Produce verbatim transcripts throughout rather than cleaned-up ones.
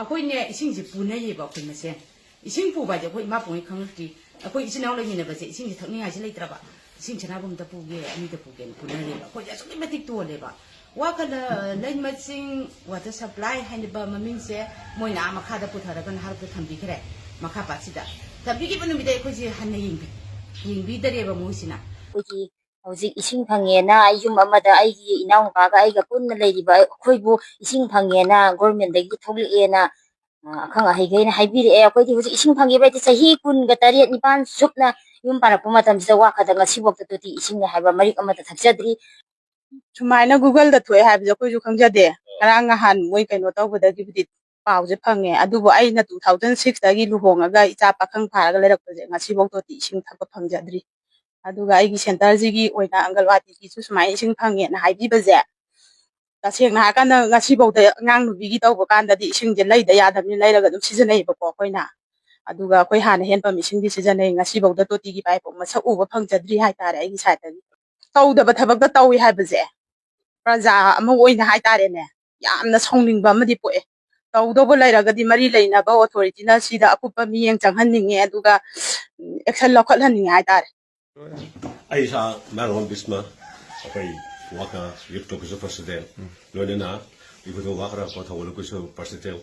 ꯑꯩꯈꯣꯏꯅꯦ, ꯏꯁꯤꯡꯁꯦ ꯄꯨꯅꯩꯌꯦꯕ ꯑꯩꯈꯣꯏ ꯃꯁꯦꯟ꯫ ꯏꯁꯤꯡ ꯄꯨꯕ ꯍꯥꯏꯁꯦ ꯑꯩꯈꯣꯏ ꯏꯃꯥ ꯄꯨꯡꯉꯩ ꯈꯪꯉꯛꯇ꯭ꯔꯤ꯫ ꯑꯩꯈꯣꯏ ꯏꯆꯤꯟ ꯏꯅꯥꯎ ꯂꯩꯃꯤꯟꯅꯕꯁꯦ ꯏꯁꯤꯡꯁꯦ ꯊꯛꯅꯤꯡꯉꯥꯏꯁꯦ ꯂꯩꯇ꯭ꯔꯕ, ꯏꯁꯤꯡ ꯁꯅꯥꯕꯨ ꯑꯝꯇ ꯄꯨꯒꯦ, ꯑꯅꯤꯗ ꯄꯨꯒꯦꯅ ꯄꯨꯅꯔꯦꯕ꯫ ꯑꯩꯈꯣꯏꯁꯦ ꯑꯁꯨꯛꯀꯤ ꯃꯇꯤꯛ ꯇꯣꯜꯂꯦꯕ꯫ ꯋꯥꯈꯜꯗ ꯂꯩꯃ ꯆꯤꯡ ꯋꯥꯇꯔ ꯁꯄ꯭ꯂꯥꯏ ꯍꯥꯏꯔꯤꯕ ꯃꯃꯤꯡꯁꯦ ꯃꯣꯏꯅ ꯑꯥ ꯃꯈꯥꯗ ꯄꯨꯊꯔꯒ ꯅꯍꯥꯔꯣꯛꯇ ꯊꯝꯕꯤꯈ꯭ꯔꯦ, ꯃꯈꯥ ꯄꯥꯠꯁꯤꯗ꯫ ꯊꯝꯕꯤꯈꯤꯕ ꯅꯨꯃꯤꯠꯇ ꯑꯩꯈꯣꯏꯁꯦ ꯍꯟꯅ ꯌꯦꯡꯕꯤ-, ꯌꯦꯡꯕꯤꯗꯔꯦꯕ ꯃꯣꯏꯁꯤꯅ꯫ ꯑꯩꯈꯣꯏꯒꯤ ꯍꯧꯖꯤꯛ ꯏꯁꯤꯡ ꯐꯪꯉꯦꯅ, ꯑꯩ ꯌꯨꯝ ꯑꯃꯗ ꯑꯩꯒꯤ ꯏꯅꯥꯎꯅꯨꯄꯥꯒ ꯑꯩꯒ ꯄꯨꯟꯅ ꯂꯩꯔꯤꯕ ꯑꯩꯈꯣꯏꯕꯨ ꯏꯁꯤꯡ ꯐꯪꯉꯦꯅ, ꯒꯣꯔꯃꯦꯟꯗꯒꯤ ꯊꯣꯛꯂꯛꯑꯦꯅ, ꯑ, ꯑꯈꯪ ꯑꯍꯩꯈꯩꯅ ꯍꯥꯏꯕꯤꯔꯛꯑꯦ꯫ ꯑꯩꯈꯣꯏꯗꯤ ꯍꯧꯖꯤꯛ ꯏꯁꯤꯡ ꯐꯪꯈꯤꯕ ꯍꯥꯏꯗꯤ ꯆꯍꯤ ꯀꯨꯟꯒ ꯇꯔꯦꯠ ꯅꯤꯄꯥꯟ ꯆꯨꯞꯅ ꯌꯨꯝ ꯄꯥꯜꯂꯛꯄ ꯃꯇꯝꯁꯤꯗ ꯋꯥꯈꯗ ꯉꯁꯤꯐꯥꯎꯗ ꯇꯣꯇꯤ ꯏꯁꯤꯡꯅꯦ ꯍꯥꯏꯕ ꯃꯔꯤꯛ ꯑꯃꯠꯇ ꯊꯛꯆꯗ꯭ꯔꯤ꯫ ꯁꯨꯃꯥꯏꯅ ꯒꯨꯒꯜꯗ ꯊꯣꯛꯑꯦ ꯍꯥꯏꯕꯁꯦ ꯑꯩꯈꯣꯏꯁꯨ ꯈꯪꯖꯗꯦ꯫ ꯉꯔꯥꯡ ꯅꯍꯥꯟ ꯃꯣꯏ ꯀꯩꯅꯣ ꯇꯧꯕꯗꯒꯤꯕꯨꯗꯤ ꯄꯥꯎꯁꯦ ꯐꯪꯉꯦ꯫ ꯑꯗꯨꯕꯨ ꯑꯩꯅ two thousand six ꯇꯒꯤ ꯂꯨꯍꯣꯡꯉꯒ ꯏꯆꯥ ꯄꯥꯈꯪ ꯐꯥꯔꯒ ꯂꯩꯔꯛꯄꯁꯦ ꯉꯁꯤꯐꯥꯎ ꯇꯣꯇꯤ ꯏꯁꯤꯡ ꯊꯛꯄ ꯐꯪꯖꯗ꯭ꯔꯤ꯫ ꯑꯗꯨꯒ ꯑꯩꯒꯤ ꯁꯦꯟꯇꯔꯁꯤꯒꯤ ꯑꯣꯏꯅ ꯑꯪꯒꯜꯋꯥꯗꯤꯒꯤꯁꯨ ꯁꯨꯃꯥꯏꯅ ꯏꯁꯤꯡ ꯐꯪꯉꯦꯅ ꯍꯥꯏꯕꯤꯕꯁꯦ, ꯇꯁꯦꯡꯅ ꯍꯥꯏꯔꯀꯥꯟꯗ ꯉꯁꯤꯐꯥꯎꯗ ꯑꯉꯥꯡ ꯅꯨꯄꯤꯒꯤ ꯇꯧꯕ ꯀꯥꯟꯗꯗꯤ ꯏꯁꯤꯡꯁꯦ ꯂꯩꯗ ꯌꯥꯗꯕꯅꯤꯅ ꯂꯩꯔꯒ ꯑꯗꯨꯝ ꯁꯤꯖꯤꯟꯅꯩꯌꯦꯕꯀꯣ ꯑꯩꯈꯣꯏꯅ꯫ ꯑꯗꯨꯒ ꯑꯩꯈꯣꯏ ꯍꯥꯟꯅ ꯍꯦꯟꯄꯝ ꯏꯁꯤꯡꯗꯤ ꯁꯤꯖꯤꯟꯅꯩ, ꯉꯁꯤꯐꯥꯎꯗ ꯇꯣꯇꯤꯒꯤ ꯄꯥꯏꯞ ꯃꯁꯛ ꯎꯕ ꯐꯪꯖꯗ꯭ꯔꯤ ꯍꯥꯏꯇꯥꯔꯦ ꯑꯩꯒꯤ ꯁꯥꯏꯠꯇꯒꯤ꯫ ꯇꯧꯗꯕ ꯊꯕꯛꯇ ꯇꯧꯏ ꯍꯥꯏꯕꯁꯦ ꯄ꯭ꯔꯖꯥ ꯑꯃ ꯑꯣꯏꯅ ꯍꯥꯏꯇꯥꯔꯦꯅꯦ, ꯌꯥꯝꯅ ꯁꯥꯎꯅꯤꯡꯕ ꯑꯃꯗꯤ ꯄꯣꯛꯑꯦ꯫ ꯇꯧꯗꯧꯕ ꯂꯩꯔꯒꯗꯤ ꯃꯔꯤ ꯂꯩꯅꯕ ꯑꯣꯊꯣꯔꯤꯇꯤꯅ ꯁꯤꯗ ꯑꯀꯨꯞꯄ ꯃꯤꯠꯌꯦꯡ ꯆꯪꯍꯟꯅꯤꯡꯉꯦ, ꯑꯗꯨꯒ, ꯎꯝ, ꯑꯦꯛꯁꯟ ꯂꯧꯈꯠꯍꯟꯅꯤꯡꯉꯦ ꯍꯥꯏꯇꯥꯔꯦ꯫ ꯑꯩ ꯏꯁꯥ ꯃꯌꯥꯡꯂꯣꯝ ꯕꯤꯁꯃ, ꯑꯩꯈꯣꯏ ꯋꯥꯀ ꯌꯨꯠ ꯀ꯭ꯂꯕꯀꯤꯁꯨ ꯄ꯭ꯔꯁꯤꯗꯦꯟ, ꯂꯣꯏꯅꯅ ꯏꯕꯨꯙꯧ ꯋꯥꯀꯔ ꯄꯣꯊꯧꯒꯠꯂꯛꯄꯒꯤꯁꯨ ꯄ꯭ꯔꯁꯤꯗꯦꯟ꯫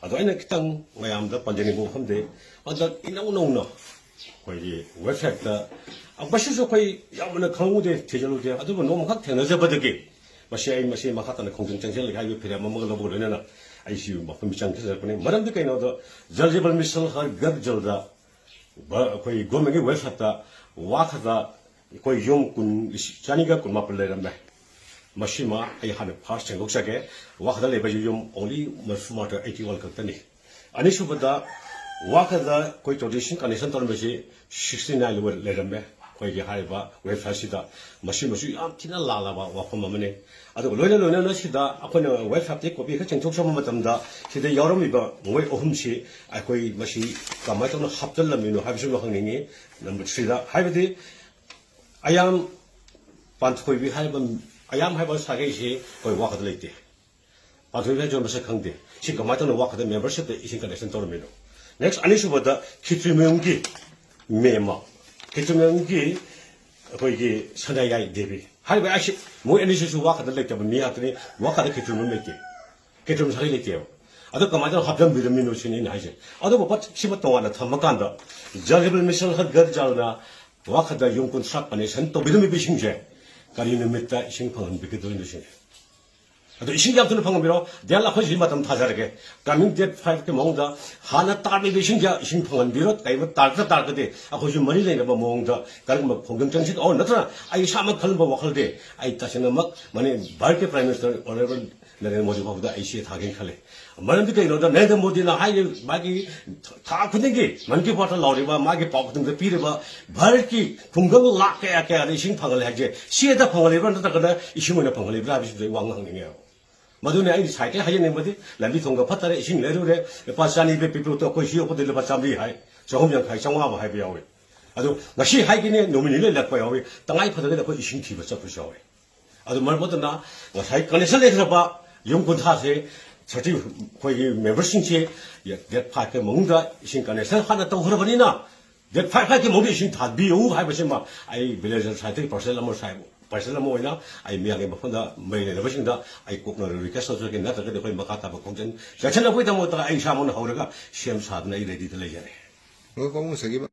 ꯑꯗꯣ ꯑꯩꯅ ꯈꯤꯇꯪ ꯃꯌꯥꯝꯗ ꯄꯟꯖꯅꯤꯡꯕ ꯋꯥꯐꯝꯗꯤ, ꯍꯟꯗꯛ ꯏꯅꯧ ꯅꯧꯅ ꯑꯩꯈꯣꯏꯒꯤ ꯋꯦꯕꯁꯥꯏꯠꯇ, ꯑ, ꯃꯁꯤꯁꯨ ꯑꯩꯈꯣꯏ ꯌꯥꯝꯅ ꯈꯪꯍꯧꯗꯦ, ꯊꯤꯖꯤꯜꯂꯨꯗꯦ, ꯑꯗꯨꯕꯨ ꯅꯣꯡꯃꯈꯛ ꯊꯦꯡꯅꯖꯕꯗꯒꯤ ꯃꯁꯤ ꯑꯩ ꯃꯁꯤ ꯃꯈꯥ ꯇꯥꯅ ꯈꯣꯡꯖꯪ ꯆꯪꯁꯤꯜꯂꯒꯦ ꯍꯥꯏꯕꯒꯤ ꯐꯤꯔꯦꯞ ꯑꯃꯒ ꯂꯧꯕꯒ ꯂꯣꯏꯅꯅ ꯑꯩꯁꯤ ꯃꯐꯝ ꯆꯪꯁꯤꯜꯂꯛꯄꯅꯤ꯫ ꯃꯔꯝꯗꯤ ꯀꯩꯅꯣꯗ, ꯖꯜ ꯖꯤꯕꯟ ꯃꯤꯁꯟ ꯍꯔ ꯘꯔ ꯖꯜꯗ ꯚ-, ꯑꯩꯈꯣꯏ ꯒꯣꯔꯃꯦꯟꯒꯤ ꯋꯦꯕꯁꯥꯏꯠꯇ ꯋꯥꯈꯗ ꯑꯩꯈꯣꯏ ꯌꯨꯝ ꯀꯨꯟ, ꯆꯅꯤꯒ ꯀꯨꯟꯃꯥꯄꯟ ꯂꯩꯔꯝꯃꯦ꯫ ꯃꯁꯤꯃ ꯑꯩ ꯍꯥꯟꯅ ꯐꯥꯔꯁ ꯁꯦꯡꯗꯣꯛꯆꯒꯦ꯫ ꯋꯥꯈꯗ ꯂꯩꯕ ꯌꯨꯝ only ꯃꯔꯐꯨ ꯃꯥꯊꯣꯏ, eighty one ꯈꯛꯇꯅꯤ꯫ ꯑꯅꯤꯁꯨꯕꯗ, ꯋꯥꯈꯗ ꯑꯩꯈꯣꯏ ꯇꯣꯇꯤ ꯏꯁꯤꯡ ꯀꯅꯦꯛꯁꯟ ꯇꯧꯔꯝꯕꯁꯤ sixty nine ꯂꯩꯔꯝꯃꯦ꯫ ꯑꯩꯈꯣꯏꯒꯤ ꯍꯥꯏꯔꯤꯕ ꯋꯦꯕꯁꯥꯏꯠꯁꯤꯗ ꯃꯁꯤꯃꯁꯨ ꯌꯥꯝ ꯊꯤꯅ ꯂꯥꯜꯂꯕ ꯋꯥꯐꯝ ꯑꯃꯅꯤ꯫ ꯑꯗꯨꯒ ꯂꯣꯏꯅ ꯂꯣꯏꯅꯅ ꯁꯤꯗ ꯑꯩꯈꯣꯏꯅ ꯋꯦꯕꯁꯥꯏꯠꯇꯒꯤ ꯀꯣꯄꯤ ꯈꯔ ꯆꯤꯡꯊꯣꯛꯆꯕ ꯃꯇꯝꯗ ꯁꯤꯗ ꯌꯥꯎꯔꯝꯃꯤꯕ ꯃꯣꯏ ꯑꯍꯨꯝꯁꯤ ꯑꯩꯈꯣꯏ ꯃꯁꯤ ꯀꯃꯥꯏꯅ ꯇꯧꯅ ꯍꯥꯞꯆꯤꯜꯂꯝꯃꯤꯅꯣ ꯍꯥꯏꯕꯁꯤꯃ ꯈꯪꯅꯤꯡꯉꯤ꯫ ꯅꯝꯕꯔ ꯊ꯭ꯔꯤꯗ ꯍꯥꯏꯕꯗꯤ ꯑꯌꯥꯝ ꯄꯥꯟꯊꯣꯏꯕꯤ ꯍꯥꯏꯕ, ꯑꯌꯥꯝ ꯍꯥꯏꯕ ꯁꯥꯒꯩꯁꯤ ꯑꯩꯈꯣꯏ ꯋꯥꯈꯗ ꯂꯩꯇꯦ꯫ ꯄꯥꯟꯊꯣꯏꯕꯤ ꯍꯥꯏꯕꯁꯤ ꯃꯁꯛ ꯈꯪꯗꯦ꯫ ꯁꯤ ꯀꯃꯥꯏꯅ ꯇꯧꯅ ꯋꯥꯈꯗ membership ꯇ ꯏꯁꯤꯡ connection ꯇꯧꯔꯝꯃꯤꯅꯣ? Next ꯑꯅꯤꯁꯨꯕꯗ ꯈꯦꯇ꯭ꯔꯤꯃꯌꯨꯝꯒꯤ ꯃꯦꯝꯃ, ꯈꯦꯇ꯭ꯔꯤꯃꯌꯨꯝꯒꯤ ꯑꯩꯈꯣꯏꯒꯤ ꯁꯅꯥꯌꯥꯏ ꯗꯦꯕꯤ ꯍꯥꯏꯔꯤꯕ ꯑꯁꯤ, ꯃꯣꯏ ꯑꯅꯤꯁꯤꯁꯨ ꯋꯥꯈꯗ ꯂꯩꯇꯕ ꯃꯤ ꯉꯥꯛꯇꯅꯤ꯫ ꯋꯥꯈꯗ ꯈꯦꯇ꯭ꯔꯤꯃꯌꯨꯝ ꯂꯩꯇꯦ, ꯈꯦꯇ꯭ꯔꯤꯃꯌꯨꯝ ꯁꯥꯒꯩ ꯂꯩꯇꯦꯕ꯫ ꯑꯗꯣ ꯀꯃꯥꯏꯅ ꯇꯧꯔ ꯍꯥꯞꯆꯤꯟꯕꯤꯔꯝꯃꯤꯅꯣ ꯁꯤꯅꯤ ꯑꯩꯅ ꯍꯥꯏꯁꯦ꯫ ꯑꯗꯨꯕꯨ ꯄꯣꯠ ꯁꯤꯃ ꯇꯣꯉꯥꯟꯅ ꯊꯝꯕ ꯀꯥꯟꯗ Jal Jeevan Mission ꯍꯔ ꯘꯔ ꯖꯜꯅ ꯋꯥꯈꯗ ꯌꯨꯝ ꯀꯨꯟꯊ꯭ꯔꯥ connection ꯇꯧꯕꯤꯔꯝꯃꯤꯕ ꯏꯁꯤꯡꯁꯦ ꯀꯔꯤ ꯅꯨꯃꯤꯠꯇ ꯏꯁꯤꯡ ꯐꯪꯍꯟꯕꯤꯒꯗꯣꯏꯅꯣ ꯁꯤꯅꯤ꯫ ꯑꯗꯣ ꯏꯁꯤꯡ ꯌꯥꯝ ꯊꯨꯅ ꯐꯪꯍꯟꯕꯤꯔꯣ꯫ ꯗꯦꯜ ꯑꯩꯈꯣꯏꯁꯤ ꯃꯇꯝ ꯊꯥꯖꯔꯒꯦ꯫ Coming date five ꯀꯤ ꯃꯑꯣꯡꯗ ꯍꯥꯟꯅ ꯇꯥꯔꯝꯃꯤꯕ ꯏꯁꯤꯡꯁꯦ ꯏꯁꯤꯡ ꯐꯪꯍꯟꯕꯤꯔꯣ꯫ ꯀꯩꯒꯨꯝꯕ ꯇꯥꯔꯛꯇ ꯇꯥꯔꯒꯗꯤ ꯑꯩꯈꯣꯏꯁꯨ ꯃꯔꯤ ꯂꯩꯅꯕ ꯃꯑꯣꯡꯗ ꯀꯔꯝꯕ ꯈꯣꯡꯖꯪ ꯆꯪꯁꯤꯜꯂꯛꯑꯣ ꯅꯠꯇ꯭ꯔꯒ ꯑꯩ ꯏꯁꯥꯃꯛ ꯈꯜꯂꯝꯕ ꯋꯥꯈꯜꯗꯤ ꯑꯩ ꯇꯁꯦꯡꯅꯃꯛ ꯃꯅꯤ ꯚꯥꯔꯠꯀꯤ Prime Minister Honorable Narendra Modi ꯐꯥꯎꯕꯗ ꯑꯩ ꯆꯦ ꯊꯥꯒꯦꯅ ꯈꯜꯂꯤ꯫ ꯃꯔꯝꯗꯤ ꯀꯩꯒꯤꯅꯣꯗ ꯅꯔꯦꯟꯗ꯭ꯔ ꯃꯣꯗꯤꯅ ꯍꯥꯏꯔꯤ ꯃꯥꯒꯤ ꯊꯥ ꯈꯨꯗꯤꯡꯒꯤ ꯃꯟ ꯀꯤ ꯕꯥꯠꯇ ꯂꯥꯎꯔꯤꯕ ꯃꯥꯒꯤ ꯄꯥꯎ ꯈꯨꯗꯤꯡꯗ ꯄꯤꯔꯤꯕ ꯚꯥꯔꯠꯀꯤ ꯈꯨꯡꯒꯪ ꯂꯥꯈ ꯀꯌꯥ ꯀꯌꯥꯗ ꯏꯁꯤꯡ ꯐꯪꯍꯜꯂꯦ ꯍꯥꯏꯁꯦ ꯆꯦꯗ ꯐꯪꯍꯜꯂꯤꯕ꯭ꯔꯥ ꯅꯠꯇ꯭ꯔꯒꯅ ꯏꯁꯤꯡ ꯑꯣꯏꯅ ꯐꯪꯍꯜꯂꯤꯕ꯭ꯔꯥ ꯍꯥꯏꯕꯁꯤꯗ ꯑꯩ ꯋꯥ ꯉꯥꯡꯅꯤꯡꯉꯦꯕ꯫ ꯃꯗꯨꯅ ꯑꯩꯅ ꯁꯥꯏꯠꯇꯒꯤ ꯍꯥꯏꯖꯅꯤꯡꯕꯗꯤ ꯂꯝꯕꯤ ꯊꯣꯡꯒ ꯐꯠꯇꯔꯦ, ꯏꯁꯤꯡ ꯂꯩꯔꯨꯔꯦ, ꯂꯨꯄꯥ ꯆꯅꯤ ꯄꯤꯕ ꯄꯤꯕꯗꯣ ꯑꯩꯈꯣꯏ ꯁꯤ ꯌꯣꯛꯄꯗ ꯂꯨꯄꯥ ꯆꯥꯝꯃꯔꯤ ꯍꯥꯏ, ꯆꯍꯨꯝ ꯌꯥꯡꯈꯩ, ꯆꯥꯝꯃꯉꯥ ꯐꯥꯎ ꯍꯥꯏꯕ ꯌꯥꯎꯏ꯫ ꯑꯗꯨ ꯉꯁꯤ ꯍꯥꯏꯒꯅꯤ, ꯅꯨꯃꯤꯠ ꯅꯤꯅꯤ ꯂꯩꯔꯛꯄ ꯌꯥꯎꯏ, ꯇꯉꯥꯏ ꯐꯗ꯭ꯔꯒꯗꯤ ꯑꯩꯈꯣꯏ ꯏꯁꯤꯡ ꯊꯤꯕ ꯆꯠꯄꯁꯨ ꯌꯥꯎꯏ꯫ ꯑꯗꯨ ꯃꯔꯝ ꯑꯗꯨꯅ ꯉꯁꯥꯏ connection ꯂꯩꯈ꯭ꯔꯕ ꯌꯨꯝ ꯀꯨꯟꯊ꯭ꯔꯥꯁꯦ, ꯁꯔꯇꯤ ꯑꯩꯈꯣꯏꯒꯤ memberꯁꯤꯡꯁꯦ date five ꯀꯤ ꯃꯅꯨꯡꯗ ꯏꯁꯤꯡ connection ꯍꯥꯟꯅ ꯇꯧꯈ꯭ꯔꯕꯅꯤꯅ date five ꯀꯤ ꯃꯅꯨꯡꯗ ꯏꯁꯤꯡ ꯊꯥꯕꯤꯌꯨ ꯍꯥꯏꯕꯁꯤꯃ ꯑꯩ villager side ꯇꯒꯤ personal ꯑꯃ ꯁꯥꯏ, personal ꯑꯃ ꯑꯣꯏꯅ ꯑꯩ ꯃꯤꯌꯥꯝꯒꯤ ꯃꯐꯝꯗ ꯃꯔꯤ ꯂꯩꯅꯕꯁꯤꯡꯗ ꯑꯩ ꯀꯣꯛꯅ request ꯇꯧꯖꯒꯦ꯫ ꯅꯠꯇ꯭ꯔꯒꯗꯤ ꯑꯩꯈꯣꯏ ꯃꯈꯥ ꯇꯥꯕ ꯈꯣꯡꯖꯪ ꯆꯠꯁꯤꯟꯅꯕꯒꯤꯗꯃꯛꯇ ꯑꯩ ꯏꯁꯥꯃꯛꯅ ꯍꯧꯔꯒ ꯁꯦꯝ ꯁꯥꯗꯨꯅ ꯑꯩ ready ꯗ ꯂꯩꯖꯔꯦ꯫ ꯃꯔꯨꯞ ꯄꯥꯕꯨꯡ ꯉꯁꯥꯏꯒꯤ